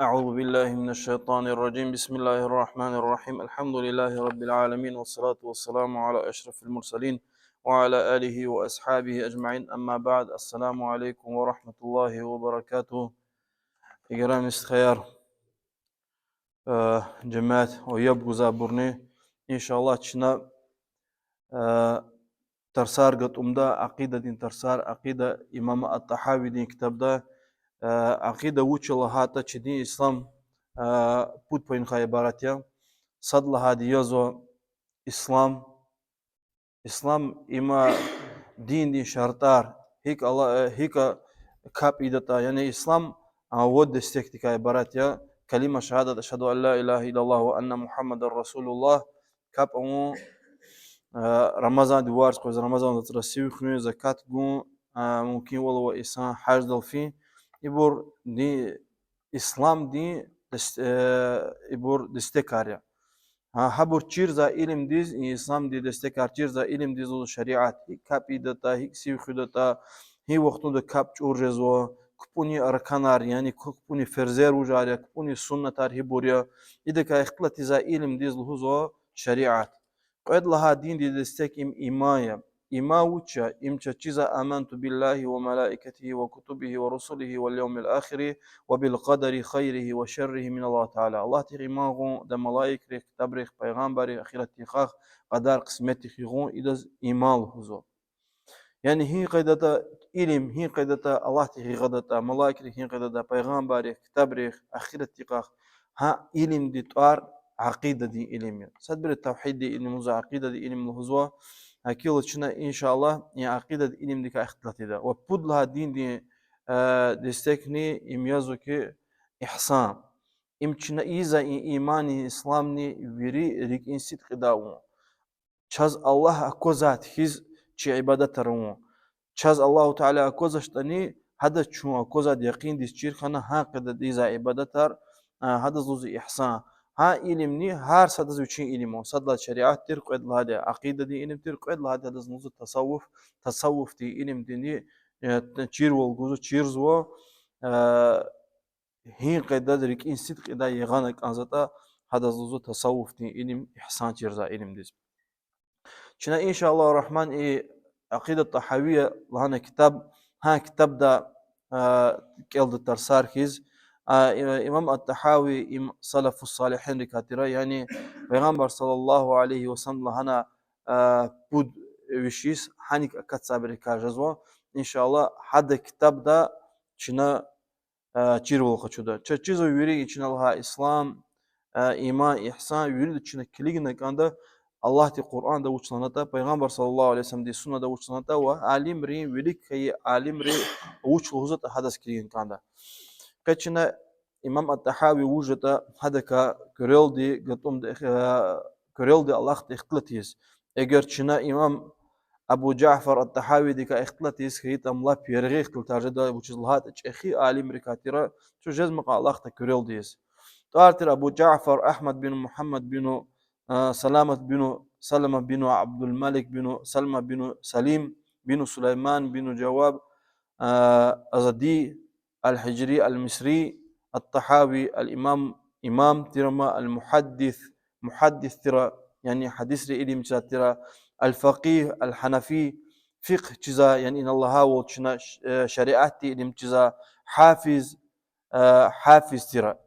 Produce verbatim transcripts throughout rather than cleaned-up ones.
أعوذ بالله من الشيطان الرجيم. بسم الله الرحمن الرحيم. الحمد لله رب العالمين، والصلاة والسلام على أشرف المرسلين وعلى آله وأصحابه أجمعين. أما بعد. السلام عليكم ورحمة الله وبركاته. Играми стхаяр, э, жемят ва яб гузвайбурни, иншаллагь, чна, э, тарсар гатӀумда, акъидадин тарсар, акъида имам ат-ТӀагьавидин ктабда, э, акъида вуч я лагьайтӀа, чи дин ислам, э, пуд паюнихъай ибарат я. Сад лагьайди язва ислам, ислам, има диндин шартӀар, гьикӀ ала-, э, гьикӀ капӀ ийидатӀа, яни ислам, а, вад дестекдикай ибарат я. Калима шагьадат, أشهد أن لا إله إلا الله وأن محمدا رسول الله, капӀ авун, а, Рамазандин варз къвез, Рамазан вацра сив хуьн, закат гун, а, мумкинвал авай инсан гьаждал фин. Ибур дин, исламдин дес-, э, ибур дестекар я. Гьа, гьабур чирзавай илимдиз, и исламдин дестекар чирзавай илимдиз лугьузва шариат. ГьикӀ капӀ ийидатӀа, гьикӀ сив хуьдатӀа, гьи вахтунда капӀ чӀур жезва, капӀунин арканар, яни ку-, капӀунин ферзер вужар я, капӀунин суннатар гьибур я. Идакай ихтилат ийизвай илимдиз лугьузва шариат. Кьвед лагьай диндин дестек им иман я. Иман вуч я? Им чаз чизва آمنت بالله وملائكته وكتبه ورسله واليوم الآخر وبالقدر خيره وشره من الله تعالى. Аллагьдихъ иман гъун, адан малаикрихъ, ктабрихъ, пайгъамбаррихъ, ахиратдин йикъахъ, кьадар-къисметдихъ гъун, идаз иман лугьузва. Яни гьи къайдада илим, гьи къайдада Аллагьдихъ гъиз жедатӀа, малаикрихъ гьи къайдада, пайгъамбаррихъ, ктабрихъ, ахиратдин йикъахъ, гьа илимдин тӀвар акъидадин илим я. Садбуруз тавгьиддин илим лугьузва, акъидадин илим лугьузва. ГьакӀ хьайила чна, иншаллагь, и акъидадин илимдикай ихтилат ийида. Ва пуд лагьай диндин, э, дестекни им язва хьи игьсан. Им чна ийизвай и иманни, исламни вири рикӀин сидкьидай авун. Чаз Аллагь аквазвайди хьиз чи ибадатар авун. Чаз Аллагьу Таала аквазвачтӀани, гьадаз чун аквазвайди якъиндиз чир хьана, гьа къайдада ийизвай ибадатар, а, гьадаз лугьузва игьсан. Гьа илимни гьар садаз вичин илим ава. Сад лагьайди шариат тир, кьвед лагьайди акъидадин илим тир, кьвед лагьайди гьадаз лугьузва тасаввуф, тасаввуфдин илимдини, э, чирвал гузва, чирзава, э, гьи къайдада рикӀин сидкьидай ягъана кӀанзаватӀа, гьадаз лугьузва тасаввуфдин илим, игьсан чирзавай илимдиз. Чна, иншаллагь рахман, и Акъида ТӀагьавия лагьана китаб, гьа китабда, а, кӀелда тарсар хьиз, а, и-, имам ат-ТӀагьави им салафу салигьинрикай тир, яни Пайгъамбар صلى الله عليه وسلم лагьана, а, пуд виш йис гьаник акатзавайбурукай жезва. Иншаллагь, гьада китабда чна а, чирвал къачуда. Чаз чизва вири и чна лагьай ислам, а, иман, игьсан, вирида чна килигна кӀанда, Аллагьди Къуръанда вуч лагьанатӀа, Пайгъамбар صلى الله عليه وسلمди суннада вуч лагьанатӀа ва алимрин, вилик хьайи алимри вуч лугьузватӀа, гьадаз килигна кӀанда. Къе чна имам ат-ТӀагьави вуж ятӀа, гьадакай куьрелди гатӀумда, а, куьрелди алахъда ихтилат ийиз. Эгер чна имам Абу Жафар ат-ТӀагьавидикай ихтилат ийиз хьайитӀа, ам лап яргъи ихтилатар жеда, вучиз лагьайтӀа чӀехи алимрикай тир, чун жезмай кьван алахъда куьрелди ийиз. ТӀвар тир Абу Жафар Агьмад бин Мугьаммад бин, а, Саламат бин, Салама бин Абдулмалик бин, Салама бин Салим бин Сулайман бин Жаваб, а, Азди, ал-Гьижри, ал-Мисри, ат-ТӀагьави, ал-Имам, имам тир ва ал-Мугьаддис, мугьаддис тир, яни гьадисрин илим чизвай тир, ал-Факъигь, ал-Гьанафи, фикъгь чизвай, яни инал лагьайвал чна ш-, э, шариатдин илим чизвай, Гьафиз, э, Гьафиз тир.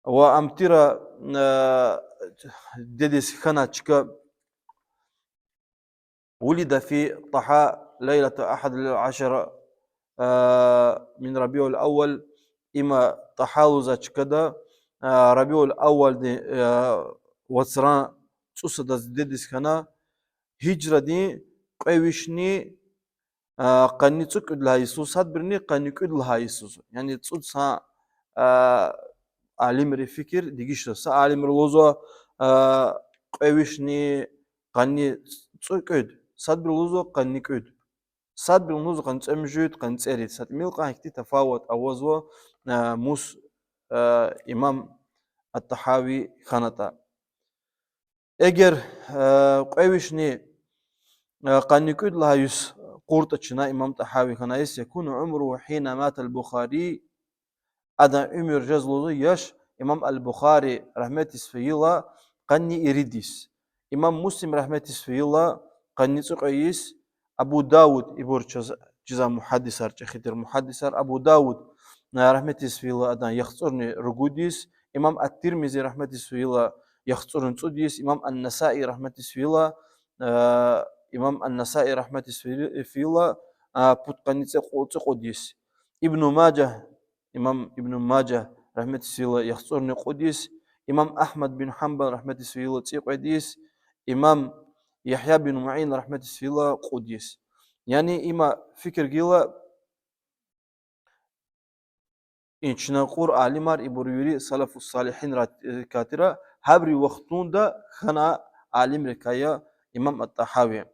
Ва ам тир, э, дидедиз хьана чка, ولد في طحا ليلة أحد عشر، а, من ربيع الأول, има ТӀагьа лугьузвай чкада, а, Рабиул-Аввалдин, а, вацран цӀусадаз дидедиз хьана, гьижрадин кьве вишни, а, къанни цӀекӀуьд лагьай йисуз, садбурни къанни кӀуьд лагьай йисуз. Яни цӀуд са, а, алимрин фикир дегиш жезва. Са алимри лугьузва, а, кьве вишни къанни цӀекӀуьд, садбуру лугьузва къанни кӀуьд. Садбуру лугьузва къанни цӀемуьжуьд, къанни цӀерид. Са тӀимил кьван гьихьтин тафават авазва, а, мус, а, имам ат-ТӀагьави хьанатӀа. Эгер, а, кьве вишни, а, къанни кӀуьд лагьай йис къуртӀа чна имам ТӀагьави хьанай йис, يكون عمره حين مات البخاري Адан уьмуьр жез лугьузва яш: имам аль-Бухари, рагьметдиз фейила, къанни ирид йис. Имам Муслим, рагьметдиз фейила, къанни цӀикьвед йис. Абу Давуд, ибур чаз-, чиза мугьаддисар, чӀехи тир мугьаддисар, Абу Давуд, а, рагьметдиз фейила, адан яхцӀурни ругуд йис. Имам ат-Тирмизи, рагьметдиз фейила, яхцӀурни цӀуд йис. Имам ан-Насаи, рагьметдиз фейила, а, имам ан-Насаи, рагьметдиз фейи-, фейила, а, пудкъанни цӀикьу-, цӀикьуд йис. Ибну Мажа, имам Ибну Мажа, рагьметдиз фейила, яхцӀурни кьуд йис. Имам Агьмад бин Гьанбал, рагьметдиз фейила, цӀикьвед йис. Имам Ягья бин Маин, рагьметдиз фейила, кьуд йис. Яни има фикир гила, и чна кьур алимар, ибур вири салафу салигьинрикай тира, гьабурун вахтунда хьана алимрикай я имам ат-ТӀагьави.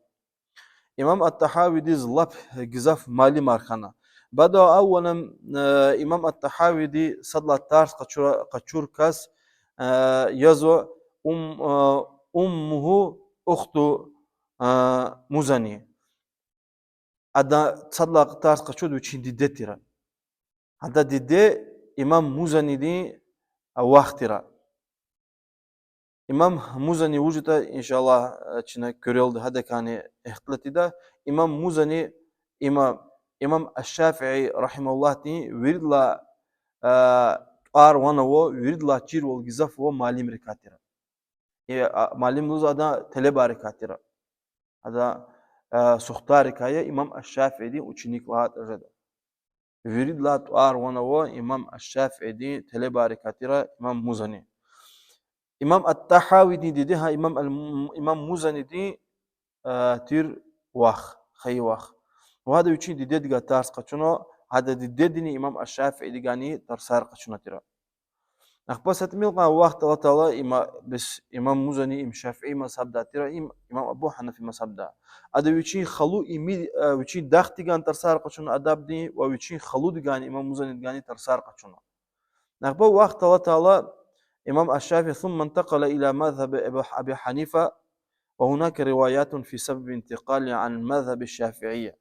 Имам ат-ТӀагьавидиз лап гзаф муаллимар хьана. Бада аввалан, э, имам ат-ТӀагьавиди сад лагьай тарс къачура-, къачур кас, э, язва Ум-, э, Уммугьу Ухту, э, Музани. Адан сад лагьай тарс къачур вичин диде тира. Адан диде имам Музанидин вах тира. Имам Музани вуж ятӀа, иншаллагь, чна куьрелди гьадакайни ихтилат ийида. Имам Музани, има, имам аш-Шафии, рагьимагьуллагьдин виридалай, а, тӀвар-ван авай, виридалай чирвал гзаф авай муаллимрикай тира. Э, а, муаллим лугьуз адан талебайрикай тира. Адан, э, сухтарикай я, имам аш-Шафиидин ученик лагьайтӀа жеда. Виридалай тӀвар-ван авай имам аш-Шафиидин талебайрикай тира имам Музани. Имам ат-ТӀагьавидин диде гьа имам аль-, имам Музанидин, э, тир вах, хайи вах. Ва гьада вичин дидедикай тарс къачуна, гьадан дидедини имам аш-Шафиидикайни тарсар къачуна тира. Ахпа са тӀимил кьван вахт алатайла, има, бес имам Музани им Шафии мазгьабда тира, им имам Абу Гьанифа мазгьабда. Ада вичин халу Ими-, э, вичин дахдикайни тарсар къачуна адабдин, ва вичин халудикайни, имам Музанидикайни тарсар къачуна. Ахпа вахт алатайла, имам аш-Шафии, ثم انتقل إلى مذهب أبي، أبي حنيفة، وهناك روايات في سبب انتقاله عن مذهب الشافعية.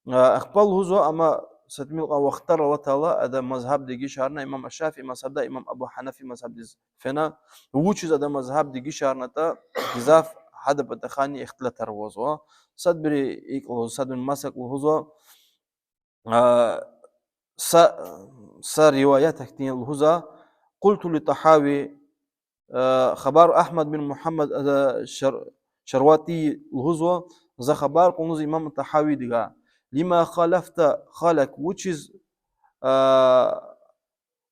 Ахпа лугьузва, амма са тӀимил кьван вахтар алатайла, ада мазгьаб дегишарна, имам аш-Шафии мазгьабдай имам Абу Гьанифа мазгьабдиз фена. Вучиз ада мазгьаб дегишарнатӀа, гзаф гьадан патахъайни ихтилатар авазва. Садбуру икӀ лугьуз, садбуру масакӀ лугьузва, а, са, са риваят ахьтин лугьузва: قلت للطحاوي, а, хабар Агьмад бин Мугьаммад, а, Шар-, Шарватиди лугьузва, за хабар кьуна лугьуз имам ТӀагьавидикай: لم خالفت خالك, вучиз, а,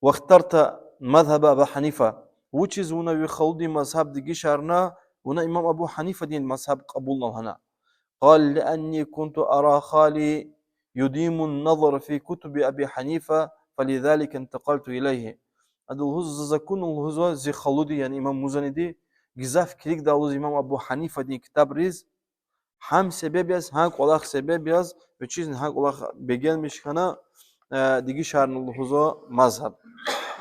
вахтарта مذهب أبي حنيفة, вучиз вуна ви халудин мазгьаб дегишарна, вуна имам Абу Гьанифадин мазгьаб кьабулна лагьана. قال: لأني كنت أرى خالي يديم النظر في كتب أبي حنيفة، فلذلك انتقلت إليه. Ада лугьуз, за, за акуна лугьузва зи халуди, яни имам Музаниди, гзаф килигдай лугьуз имам Абу Гьанифадин ктабриз, гьам себеб яз, гьа кӀвалах себеб яз, вичизни гьа кӀвалах бегенмиш хьана, э, дегишарна лугьузва мазгьаб.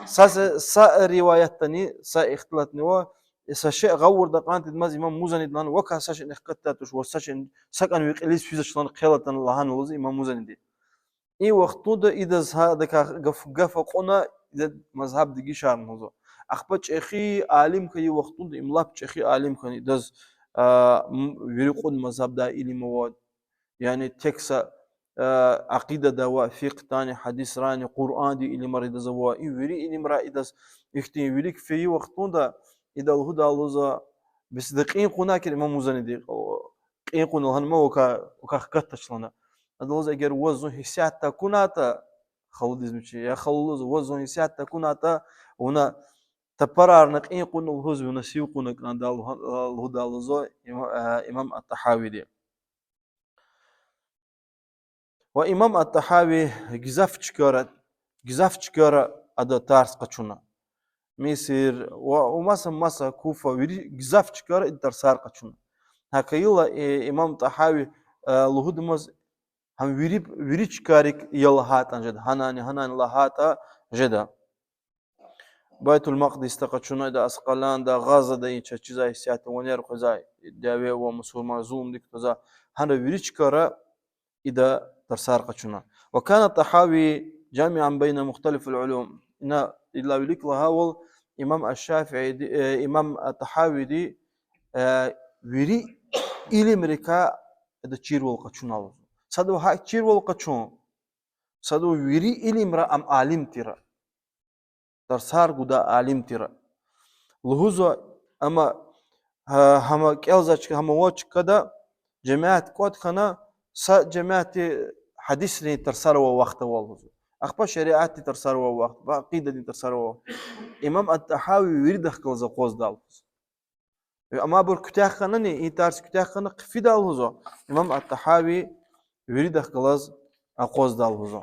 Са, са, са риваятдани, са ихтилатни ава, са шей гъавурда кьан тийидамаз имам Музаниди лагьана: вакай са шейни хкатдай туш, ва са шейни, сакӀани ви кьилиз физвач лагьана хъел атана лагьана лугьуз имам Музаниди. И вахтунда идаз гьадакай гаф, гаф акьуна, ида мазгьаб дегишарна лугьузва. Ахпа чӀехи алим хьайи вахтунда, им лап чӀехи алим хьана, идаз, а, м-, вири кьуд мазгьабдай илим ава, яни тек са, а, акъидада ва фикьгьдани, гьадисрани, Къуръандин илимар идаз ава, и вири илимрай идаз ихьтин вилик фейи вахтунда, ида лугьудай лугьузва, бес ида кьин кьуна кир имам Музаниди, кьин кьуна лагьана ман, вакай, вакай хкатдач лагьана. Ада лугьуз, эгер ваз зун гьасятда акунайтӀа, халудиз мичӀи, я халу, лугьуз, ваз зун гьасятда акунайтӀа, вуна тапарарна кьин кьуна лугьуз, вуна сив кьуна кӀанда лугьу-, лугьудай лугьузва има-, а, имам ат-ТӀагьавиди. Ва имам ат-ТӀагьави гзаф чкайра, гзаф чкайра ада тарс къачуна. Мисир ва, ва маса-маса, Куфа, вири гзаф чкайра ида тарсар къачуна. ГьакӀ хьайила, э, имам ТӀагьави, э, лугьудамаз, гьам вири, вири чкайрик я лагьайтӀани жеда, гьанани, гьанани лагьайтӀа жеда. Байтул-Макъдисда къачуна, ида Аскъаланда, Газада, и чаз чизай исятда ванер къвезвай, дяве ва мусурман зулумдик кутазвай, гьана вири чкайра ида тарсар къачуна. وكان الطحاوي جامعا بين مختلف العلوم. Ина идалай вилик лагьайвал, имам аш-ШафиӀиди, э, имам ат-ТӀагьавиди, э, вири илимрикай ада чирвал къачуна лугьузва. Садав гьакӀ чирвал къачун, садав вири илимра ам алим тир, тарсар гудай алим тир. Лугьузва, амма, гьа-, гьам кӀелзавач, гьам авач чкада, жемят кӀватӀ хьана, са жемятди гьадисрин тарсар авай вахт ава лугьузва. Ахпа шариатдин тарсар авай вахт, ахпа акъидадин тарсар авай вахт. Имам ат-ТӀагьави виридахъ галаз акъвазда лугьузва. Амма абур куьтягь хьанани, и тарс куьтягь хьана хъфида лугьузва, имам ат-ТӀагьави виридахъ галаз акъвазда лугьузва.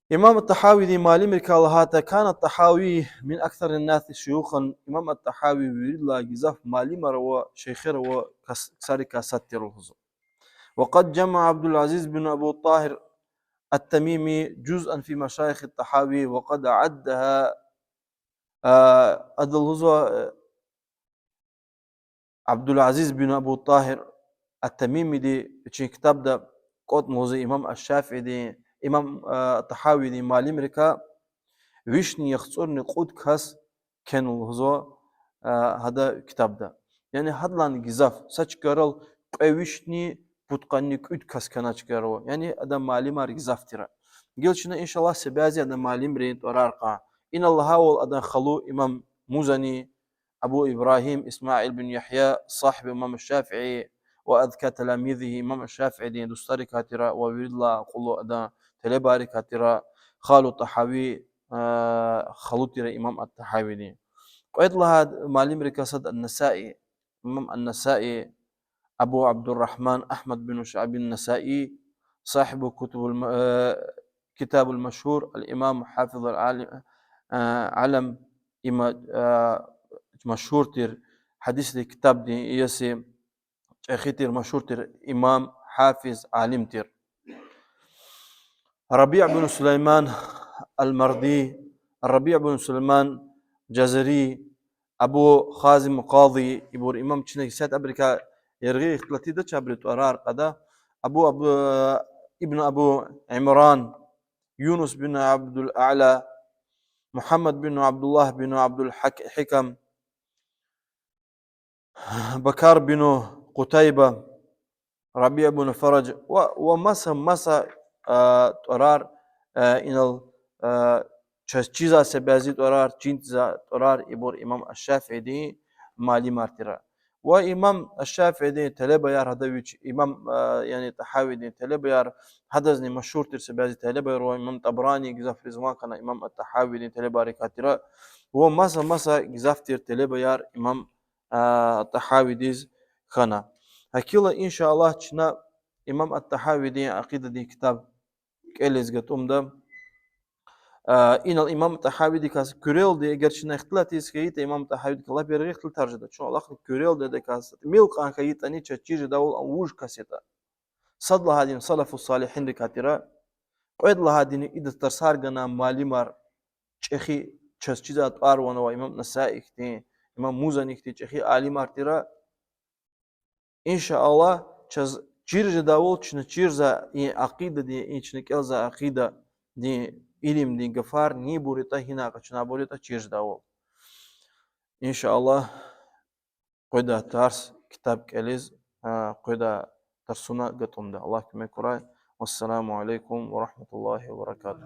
Имам ат-ТӀагьавидин муаллимрикай лагьайтӀа, كان الطحاوي من أكثر الناس شيوخا, имам ат-ТӀагьави виридалай гзаф муаллимар ва шейхер авай кас-, ксарикай сад тир лугьузва. وقد جمع عبد العزيز بن أبي طاهر التميمي جزءا في مشايخ الطحاوي وقد عدها, а, ада лугьузва, э, Абдулазиз бин Абу ТӀагьир ат-Тамимиди вичин ктабда кӀватӀна лугьузва имам аш-ШафиӀидин, имам, а, ТӀагьавидин муаллимрикай вишни яхцӀурни кьуд кас кхьена лугьузва, а, гьадан ктабда. Яни гьадалайни гзаф, са чкайрал кьве вишни пудкъанни кӀуьд кас кхьена чкайрал ава. Яни адан муаллимар гзаф тир. Гила чна, иншаллагь, са бязи адан муаллимрин тӀварар кьан. Инал лагьайвал, адан халу имам Музани, أبو إبراهيم إسماعيل بن يحيى صاحب الإمام الشافعي وأذكى تلاميذه, имам аш-ШафиӀидин дустарикай тир ва виридалай акьуллу адан талебайрикай тир, халу ТӀагьави, а, халу тир имам ат-ТӀагьавидин. Кьвед лагьай муаллимрикай сад ан-Насаи, имам ан-Насаи, أبو عبد الرحمن أحمد بن شعيب النسائي صاحب كتب الم-, а, كتاب المشهور الإمام حافظ العالم, а, алам, има, а, машгьур тир гьадисдин ктабдин иеси, чӀехи тир, машгьур тир имам, гьафиз, алим тир. РабиӀ бин Сулайман ал-Марди, РабиӀ бин Сулайман Жазари, Абу Хазим Къази, ибур имам чна исятда абурукай яргъи ихтилатдач, абурун тӀварар кьада. Абу, Абу, ибн Абу Имран, Юнус бин Абдул А'ла, Мугьаммад бин Абдуллагь бин Абдул Гьак-, Гьикам, Бакар бин Къутайба, РабиӀ бин Фарадж ва, ва маса-маса, а, тӀварар, а, инал, а, чаз чизвай са бязи тӀварар, чин тийизвай тӀварар, ибур имам аш-ШафиӀидин муаллимар тир. Ва имам аш-ШафиӀидин талебаяр гьада вич, имам, а, яни ТӀагьавидин талебаяр, гьадазни машгьур тир са бязи талебаяр ва имам ТӀабарани гзаф ризван хьана имам ат-ТӀагьавидин талебайрикай тир. Ва маса-маса гзаф тир талебаяр имам а, ТӀагьавидиз хьана. ГьакӀ хьайила, иншаллагь, чна имам ат-ТӀагьавидин акъидадин ктаб кӀелиз гатӀумда. А, инал имам ТӀагьавидикай са куьрелди, эгер чна ихтилат ийиз хьайитӀа, имам ТӀагьавидикай лап яргъи ихтилатар жеда. Чун алахъна куьрелди адакай са тӀимил кьван хьайитӀани, чаз чир жедайвал ам вуж кас ятӀа. Сад лагьайди ам салафу салигьинрикай тир. Кьвед лагьайдини идаз тарсар ганай муаллимар, чӀехи, чаз чизвай тӀвар-ван авай имам Насаи хьтин, имам Музани хьтин чӀехи алимар тир. Иншаллагь, чаз чир жедайвал чна чирзавай и акъидадин, и чна кӀелзавай акъидадин, илимдин гафар нибур ятӀа, гьинай къачунайбур ятӀа чир жедайвал. Иншаллагь, къведай тарс ктаб кӀелиз, а, къведай тарсуна гатӀумда. Аллагь куьмек хьурай. والسلام عليكم ورحمة الله وبركاته.